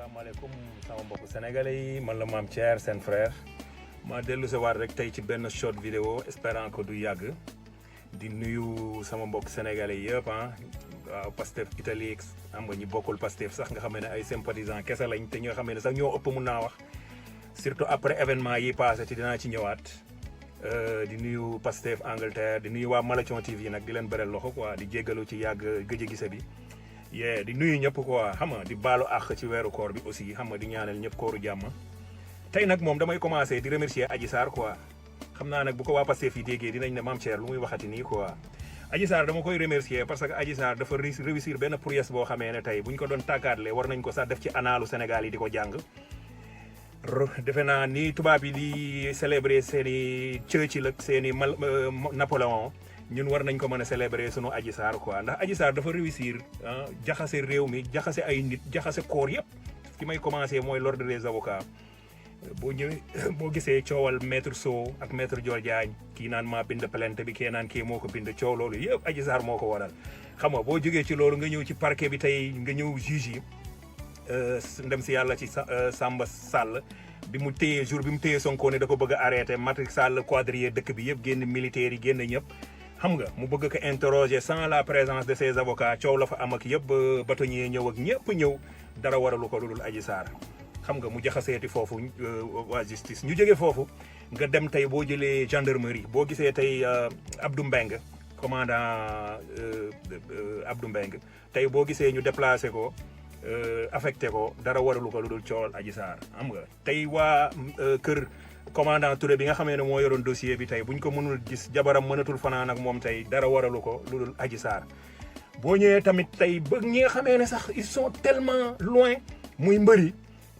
asalaamaaleykum sama mbokku sénégalais yi man la Mame Thier seen frère ma dellu si waat rek tey ci benn short vidéo espérant que du yàgg di nuyu sama mbokk sénégalais yëpp waaw Pastef Italie xam nga ñi bokkul Pastef sax nga xam ne ay sympathisants kese lañ te ñoo xam ne sax ñoo ëpp mun naa wax surtout après événement yi passé ci dinaa ci ñëwaat di nuyu Pastef Angleterre di nuyu waa Malathion TV nag di leen beral loxo quoi di jéggalu ci yàgg gëj a gise bi di nuyu ñëpp quoi xam nga di baalu àq ci weeru koor bi aussi xam nga di ñaanal ñëpp kooru jàmm tey nag moom damay commencer di remercier Adji Sarr quoi xam naa nag bu ko waa Pastef yi déggee dinañ ne Mame Thier lu muy waxati nii quoi Adji Sarr dama koy remercier parce que Adji Sarr dafa réussir benn prouesse boo xamee ne tey buñ ko doon tàggaatle war nañ ko sax def ci analu Sénégal yi di ko jàng defe naa ni tubaab yi di célébrer seen i Churchill ak seen i Napoléon ñun war nañ ko mën a célébrer sunu Adji Sarr quoi ndax Adji Sarr dafa réussir jaxase réew mi jaxase ay nit jaxase koor yëpp fi may commencer mooy l'ordre des avocats boo ñëwee boo gisee coowal maître Sow ak maître Dior Diagne kii naan maa bind plainte bi kii naan kii moo ko bind coow loolu yëpp Adji Sarr moo ko waral xam nga boo jógee ci loolu nga ñëw ci parquet bi tey nga ñëw juge yi ndem si yàlla ci Samba Sall bi mu téye jour bi mu téye Sonko ne da ko bëgg a arrêté Macky Sall quadriller dëkk bi yëpp génn militaires yi génn ñëpp xam nga mu bëgg ko interroger sans la présence de ses avocats coow la fa am ak yëpp bâtonnier ñëw ak ñëpp ñëw dara waralu ko lu dul Adji Sarr xam nga mu jaxaseeti foofu waa justice ñu jógee foofu nga dem tey boo jëlee gendarmerie boo gisee tey Abdou Mbengue commandant Abdou Mbengue tey boo gisee ñu déplacé ko affecté ko dara waralu ko lu dul coowal Adji Sarr xam nga tey waa kër commandant Touré bi nga xamee ne moo yoroon dossier bi tey buñ ko mënul gis jabaram mënatul fanaan ak moom tey dara waralu ko lu dul Adji Sarr boo ñëwee tamit tey ba ñi nga xamee ne sax ils sont tellement loin muy mbëri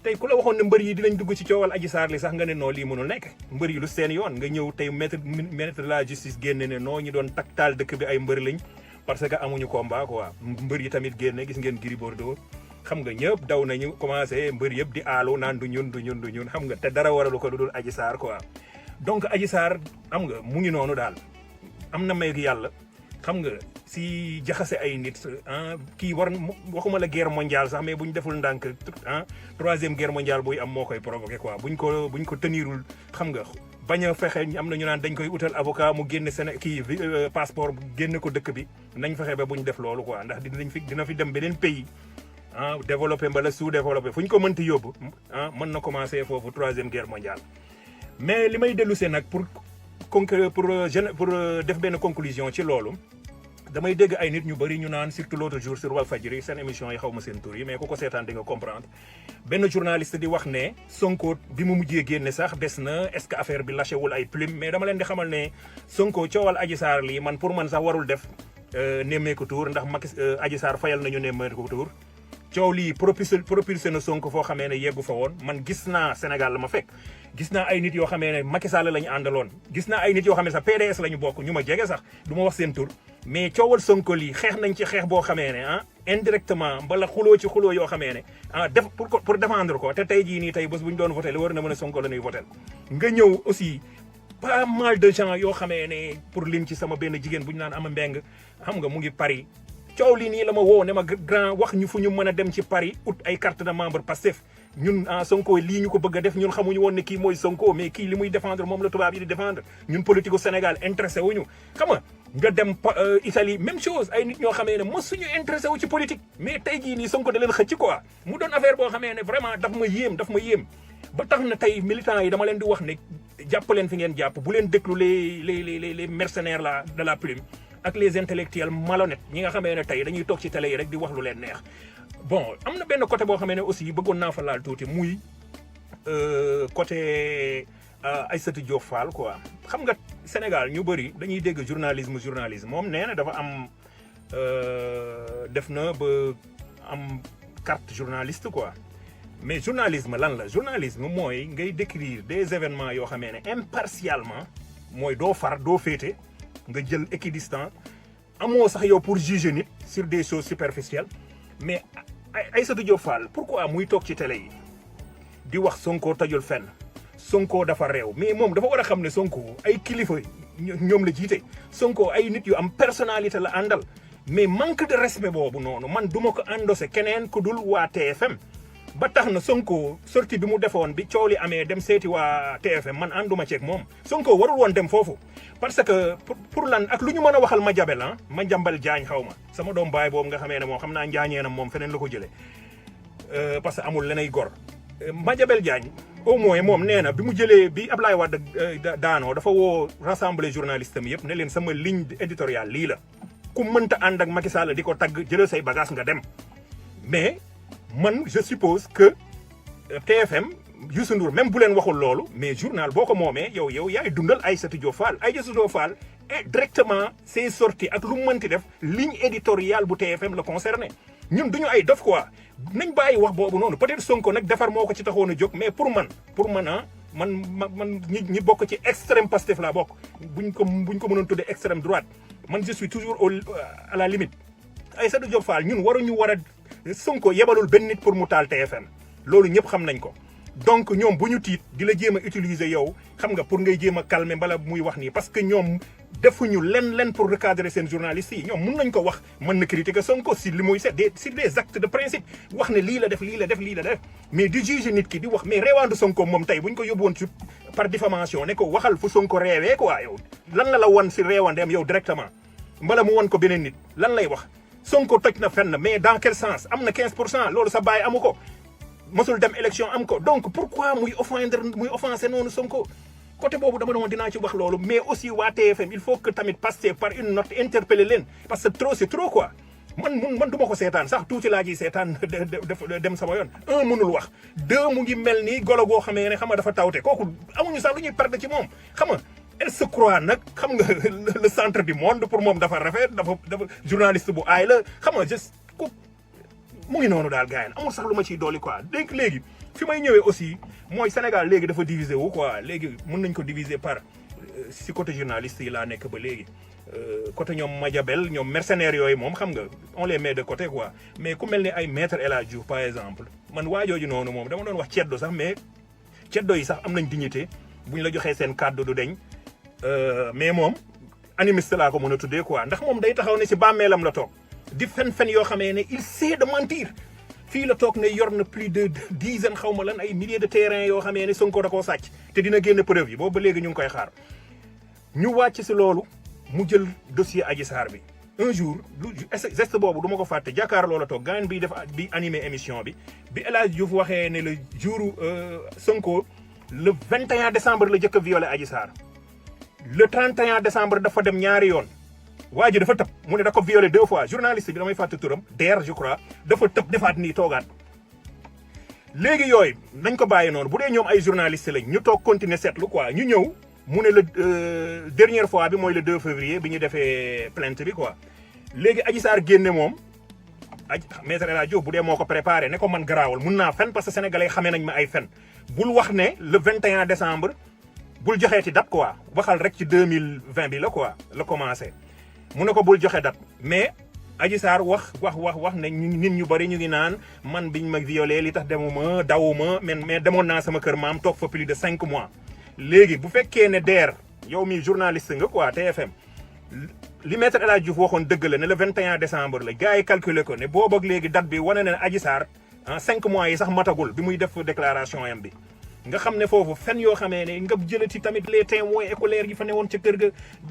tey ku la waxoon ne mbër yi dinañ dugg ci coowal Adji Sarr li sax nga ne noo lii mënul nekk mbër yi lu seen yoon nga ñëw tey maître de la justice génne ne noo ñu doon taktaal dëkk bi ay mbër lañ parce que amuñu combat quoi mbër yi tamit génne gis ngeen Gris Bordeaux xam nga ñëpp daw nañu commencé mbër yëpp di aalu naan du ñun xam nga te dara waralu ko lu dul Adji Sarr quoi donc Adji Sarr xam nga mu ngi noonu daal am na may yàlla xam nga si jaxase ay nit kii war waxuma la guerre mondiale sax mais bu ñu deful ndànk troisième guerre mondiale buy am moo koy provoqué quoi buñ ko tenirul xam nga bañ a fexe am na ñu naan dañ koy utal avocat mu génne passeport génne ko dëkk bi nañ fexe ba buñ def loolu quoi ndax dina fi dem beneen pays développé mbala sous-développé fu ñu ko mënti yóbbu mën na commencer foofu troisième guerre mondiale mais li may dellu see nag pour def benn conclusion ci loolu damay dégg ay nit ñu bëri ñu naan surtout l'autre jour sur Walfadjri seen émission yi xaw ma seen tur yi mais ku ko seetaan di nga comprendre benn journaliste di wax ne Sonko bi mu mujjee génne sax des na est-ce que affaire bi lâché wul ay plume mais dama leen di xamal ne Sonko coowal Adji Sarr lii man pour man sax warul def nemmeeku tour ndax Adji Sarr fayal nañu nemmeeku tour coow lii propulsé na Sonko foo xamee ne yeggu fa woon man gis naa Sénégal la ma fekk gis naa ay nit yoo xamee ne Macky Sall la ñu àndaloon gis naa ay nit yoo xamee ne sax PDS la ñu bokk ñu ma jege sax du ma wax seen tur mais coowal Sonko lii xeex nañ ci xeex boo xamee ne indirectement mbala xuloo ci xuloo yoo xamee ne def pour défendre ko te tey jii nii tey bés bu ñu doon voté li war na mën a Sonko la ñuy voté nga ñëw aussi pas mal de gens yoo xamee ne pour lim ci sama benn jigéen bu ñu naan ama mbeng xam nga mu ngi Paris coow lii nii la ma woo ne ma grand wax ñu fu ñu mën a dem ci Paris ut ay carte de membre Pastef ñun Sonko lii ñu ko bëgg a def ñun xamuñu woon ne kii mooy Sonko mais kii li muy défendre moom la tubaab yi di défendre ñun politique au Sénégal intéressé wuñu xam nga dem Italie même chose ay nit ñoo xamee ne mosuñu intéressé wu ci politique mais tey jii nii Sonko da leen xëcc quoi mu doon affaire boo xamee ne vraiment daf ma yéem ba tax na tey militants yi dama leen di wax ne jàpp leen fi ngeen jàpp bu leen déglu les mercenaires là de la plume ak les intellectuels malhonnêtes ñi nga xamee ne tey dañuy toog ci télé yi rek di wax lu leen neex bon am na benn côté boo xamee ne aussi bëggoon naa fa laal tuuti muy côté Aïssatou Diop Fall quoi xam nga Sénégal ñu bëri dañuy dégg journalisme moom nee na dafa am def na ba am carte journaliste quoi mais journalisme lan la journalisme mooy ngay décrire des événements yoo xamee ne impartialement mooy doo far doo féete nga jël équidistant amoo sax yow pour juger nit sur des choses superficielles mais Aïssatou Diop Fall pourquoi muy toog ci télé yi di wax Sonko tajul fenn Sonko dafa réew mais moom dafa war a xam ne Sonko ay kilifa ñoom la jiite Sonko ay nit yu am personnalité la àndal mais manque de respect boobu noonu man duma ko endossé keneen ku dul waa TFM ba tax na Sonko sortie bi mu defoon bi coow li amee dem seeti waa TFM man ànduma ceeg moom Sonko warul woon dem foofu parce que pour lan ak lu ñu mën a waxal Madiambal ah Madiambal Diagne xaw ma sama doom baay boobu nga xamee ne moom xam naa njaañeenam moom feneen la ko jëlee parce que amul lenay gor Madiambal Diagne au moins moom nee na bi mu jëlee bi Ablaye Wade daanoo dafa woo rassembler journaliste am yëpp ne leen sama ligne éditoriale lii la ku mënta ànd ak Macky Sall di ko tagg jëlal say bagage nga dem mais man je suppose que TFM Youssou Ndour même bu leen waxul loolu mais journal boo ko moomee yow yaay dundal Aïssatou Diop Fall Aïssatou Diop Fall et directement ses sorties ak lu mu mënti def ligne éditoriale bu TFM la concerné ñun duñu ay dof quoi nañ bàyyi wax boobu noonu peut-être Sonko nag defar moo ko ci taxoon a jóg mais pour man man ñi bokk ci extrême Pastef laa bokk buñ ko mënoon tuddee extrême droite man je suis toujours à la limite Aïssatou Diop Fall ñun waruñu war a Sonko yebalul benn nit pour mu taal TFM loolu ñëpp xam nañ ko donc ñoom bu ñu tiit di la jéem a utiliser yow xam nga pour ngay jéem a calmer mbala muy wax nii parce que ñoom defuñu len pour recadrer seen journalistes yi ñoom mun nañ ko wax mën na critiquer Sonko si li muy c'est des actes de principe wax ne lii la def mais di juger nit ki di wax mais reewaandu Sonko moom tey bu ñu ko yóbbu woon ci par diffamation ne ko waxal fu Sonko reewee quoi yow lan la wan si reewandeem yow directement mbala mu wan ko beneen nit lan lay wax Sonko toj na fenn mais dans quel sens am na 15% loolu sa baay amu ko mosul dem élection am ko donc pourquoi muy offenser noonu Sonko côté boobu dama doon dinaa ci wax loolu mais aussi waa TFM il faut que tamit passer par une note interpeller leen parce que trop c'est trop quoi man du ma ko seetaan sax tuuti laa ji seetaan dem sama yoon un mënul wax deux mu ngi mel ni golo goo xamee ne xam nga dafa tawte kooku amuñu sax lu ñuy perdre ci moom xam nga elle se croit nag xam nga le centre du monde pour moom dafa rafet dafa journaliste bu aay la xam nga juste ku mu ngi noonu daal gars yi amul sax lu ma ciy dolli quoi donc léegi fi may ñëwee aussi mooy Sénégal léegi dafa diviser wu quoi léegi mën nañ ko diviser par si côté journaliste yi laa nekk ba léegi côté ñoom Madiambal ñoom mercenaires yooyu moom xam nga on les met de côté quoi mais ku mel ni ay maître El Hadji Diouf par exemple man waajooju noonu moom dama doon wax ceddo sax mais ceddo yi sax am nañ dignité bu ñu la joxee seen kàddu du deñ mais moom animiste laa ko mën a tuddee quoi ndax moom day taxaw ne si bàmmeelam la toog di fen yoo xamee ne il sait de mentir fii la toog ne yor na plus de dizaine xaw ma lan ay milliers de terrains yoo xamee ne Sonko da koo sàcc te dina génn preuve yi boobu ba léegi ñu ngi koy xaar ñu wàcc si loolu mu jël dossier Adji Sarr bi un jour geste boobu du ma ko fàtte jàkkaarloo la toog gaañ bi bi animé émission bi El Hadji Diouf waxee ne le jour Sonko le 21 décembre la jëkk a violé Adji Sarr le 31 décembre dafa dem ñaari yoon waa ji dafa tëb mu ne da ko violé 2 fois journaliste bi damay fàtte turam Der je crois dafa tëb defaat nii toogaat léegi yooyu nañ ko bàyyi noonu bu dee ñoom ay journaliste lañ ñu toog continuer seetlu quoi ñu ñëw mu ne le dernière fois bi mooy le 2 février bi ñu defee plainte bi quoi léegi Adji Sarr génne moom maître El Hadji Diouf bu dee moo ko préparé ne ko man garaawul mun naa fen parce que sénégalais xamee nañ ma ay fen bul wax ne le 21 décembre bul joxee ci date quoi waxal rek ci 2020 bi la quoi la commencé mu ne ko bul joxe date mais Adji Sarr wax ne nit ñu bari ñu ngi naan man biñ ma violé li tax demuma dawuma mais demoon naa sama kër maam toog fa plus de 5 mois léegi bu fekkee ne Der yow mi journaliste nga quoi TFM li maître El Hadji Diouf waxoon dëgg la ne le 21 décembre la gars yi calculé ko ne boobu ak léegi date bi wane na ne Adji Sarr 5 mois yi sax matagul bi muy def déclaration yam bi nga xam ne foofu fen yoo xamee ne nga jëlati tamit les témoins écolaires yi fa newoon ca kër ga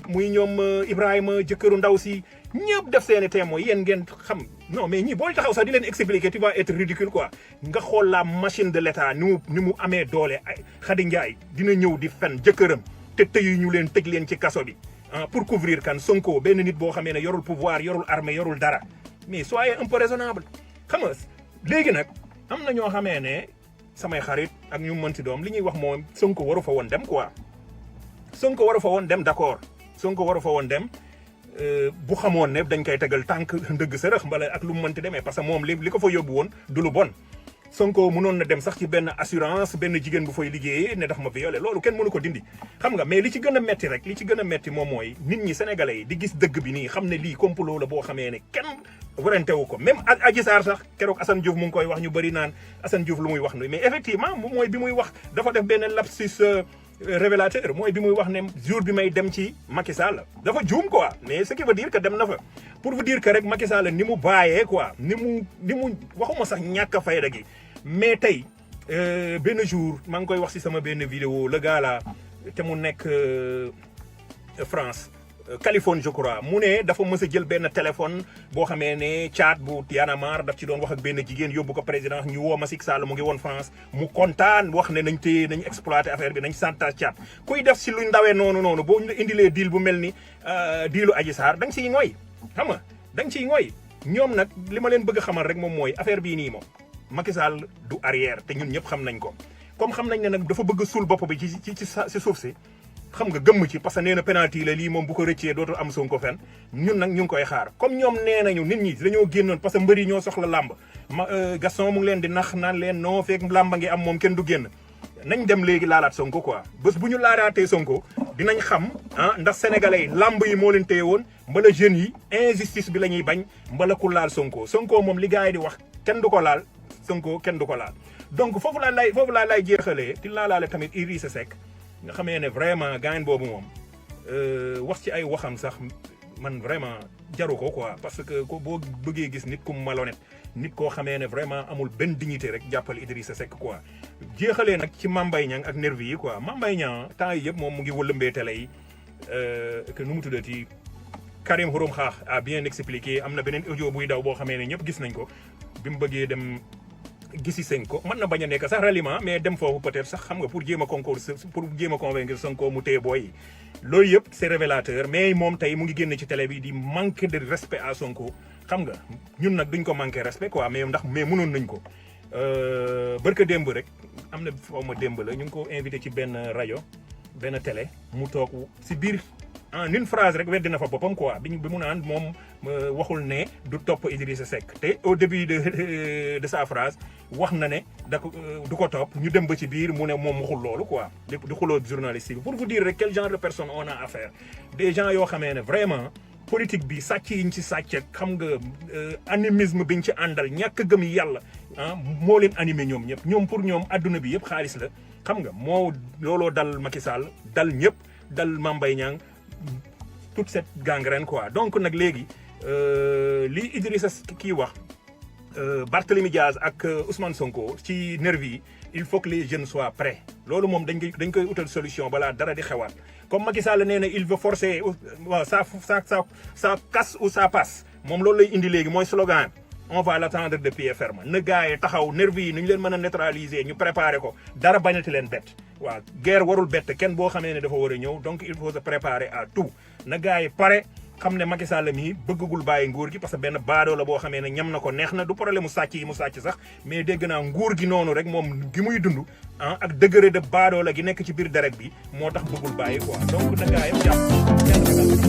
muy ñoom Ibrahima jëkkëru ndaw si ñëpp def seeni témoins yéen ngeen xam non mais ñii booy taxaw sax di leen expliquer tu vas être ridicule quoi nga xool la machine de l'état ni mu amee doole ay Khady Ndiaye dina ñëw di fen jëkkëram te tëyu ñu leen tëj leen ci kaso bi pour couvrir kan Sonko benn nit boo xamee ne yorul pouvoir yorul armée yorul dara mais soyez un peu raisonnable xam nga léegi nag am na ñoo xamee ne samay xarit ak ñu mën ci doom li ñuy wax moom Sonko waru fa woon dem quoi Sonko waru fa woon dem d'accord Sonko waru fa woon dem bu xamoon ne dañ koy tegal tànk ndëgg sërëx mbala ak lu mu mënti demee parce que moom li ko fa yóbbu woon du lu bon Sonko mënoon na dem sax ci benn assurance benn jigéen bu fay liggéeyee ne daf ma violé loolu kenn mënu ko dindi xam nga mais li ci gën a metti rek li ci gën a metti moom mooy nit ñi sénégalais yi di gis dëgg bi nii xam ne lii complot la boo xamee ne kenn warantewu ko même Adji Sarr sax keroog Assane Diouf mu ngi koy wax ñu bëri naan Assane Diouf lu muy wax mais effectivement moom mooy bi muy wax dafa def benn lapsus révélateur mooy bi muy wax ne jour bi may dem ci Macky Sall dafa juum quoi mais ce qui veut dire que dem na fa pour vous dire que rek Macky Sall ni mu bàyyee quoi ni mu waxuma sax ñàkk a fayda gi mais tey benn jour maa ngi koy wax ci sama benn vidéo le gars là te mu nekk France Californie je crois mu ne dafa mës a jël benn téléphone boo xamee ne chat bu Yanamar daf ci doon wax ak benn jigéen yóbbu ko président ñu woo Macky Sall mu ngi woon France mu kontaan wax ne nañ téye nañ exploité affaire bi nañ santage chat kuy def si luy ndawee noonu boo ñu la indilee deal bu mel ni dealu Adji Sarr da nga siy ngooy xam nga da nga siy ngooy ñoom nag li ma leen bëgg a xamal rek moom mooy affaire bii nii moom Macky Sall du arrière te ñun ñëpp xam nañ ko comme xam nañ ne nag dafa bëgg a suul bopp bi ci suuf si xam nga gëmm ci parce que nee na penalty la lii moom bu ko rëccee dootul am Sonko fenn ñun nag ñu ngi koy xaar comme ñoom nee nañu nit ñi dañoo génnoon parce que mbër yi ñoo soxla làmb Gaston mu ngi leen di nax naan leen non fekk làmba ngi am moom kenn du génn nañ dem léegi laalaat Sonko quoi bés bu ñu laalaatee Sonko dinañ xam ndax sénégalais yi làmb yi moo leen téye woon mbala jeunes yi injustice bi la ñuy bañ mbala ku laal Sonko moom li gars yi di wax kenn du ko laal Sonko kenn du ko laal donc foofu laa lay jeexalee di laalaale tamit Idrissa Seck nga xamee ne vraiment gaañ boobu moom wax ci ay waxam sax man vraiment jaru ko quoi parce que boo bëggee gis nit ku malhonnête nit koo xamee ne vraiment amul benn dignité rek jàppal Idrissa Seck quoi. jeexalee nag ci Mame Mbaye Niang ak nervi yi quoi Mame Mbaye Niang temps yi yëpp moom mu ngi wëlëmbee télé yi que nu mu tuddati Karim Xurum Xaax a bien expliqué am na beneen audio buy daw boo xamee ne ñëpp gis nañ ko bi mu bëggee dem. gisi Sonko mën na bañ a nekk sax ralliement mais dem foofu peut-être sax xam nga pour jéem a convaincre Sonko mu téye booy yi loolu yëpp c'est révélateur mais moom tey mu ngi génn ci télé bi di manque de respect à Sonko xam nga ñun nag duñ ko manqué respect quoi mais mënoon nañ ko barka démb rek am na xaw ma démb la ñu ngi ko invité ci benn rajo benn télé mu toog si biir en une phrase rek weddi na fa boppam quoi bi mu naan moom waxul ne du topp Idrissa Seck te au début de sa phrase wax na ne du ko topp ñu dem ba ci biir mu ne moom waxul loolu quoi di xuloo journaliste yi pour vous dire rek quel genre de personne on a affaire des gens yoo xamee ne vraiment politique bi sàcc yiñ ci sàcc xam nga animisme biñ ci àndal ñàkk gëm yàlla moo leen animé ñoom ñëpp ñoom pour ñoom adduna bi yëpp xaalis la xam nga moo looloo dal Macky Sall dal ñëpp dal Mame Mbaye Niang toute cette gangrène quoi donc nag léegi li Idrissa kii wax Barthélémy Diaz ak Ousmane Sonko ci nervi yi il faut que les jeunes soient prêts loolu moom dañ koy utal solution balaa dara di xewaat comme Macky Sall nee na il veut forcer waaw ça casse ou ça passe moom loolu lay indi léegi mooy slogan on va l'attendre de pied ferme na gars yi taxaw nervi yi nu ñu leen mën a neutraliser ñu préparer ko dara bañati leen bett waaw guerre warul bett kenn boo xamee ne dafa war a ñëw donc il faut se préparer à tout na gars yi pare xam ne Macky Sall mii bëggagul bàyyi nguur gi parce que benn baadoo la boo xamee ne ñam na ko neex na du problème mu sàcc yi mu sàcc sax mais dégg naa nguur gi noonu rek moom gi muy dund ak degré de baadoo la gi nekk ci biir deret bi moo tax bëggul bàyyi quoi donc na gars yi jàpp.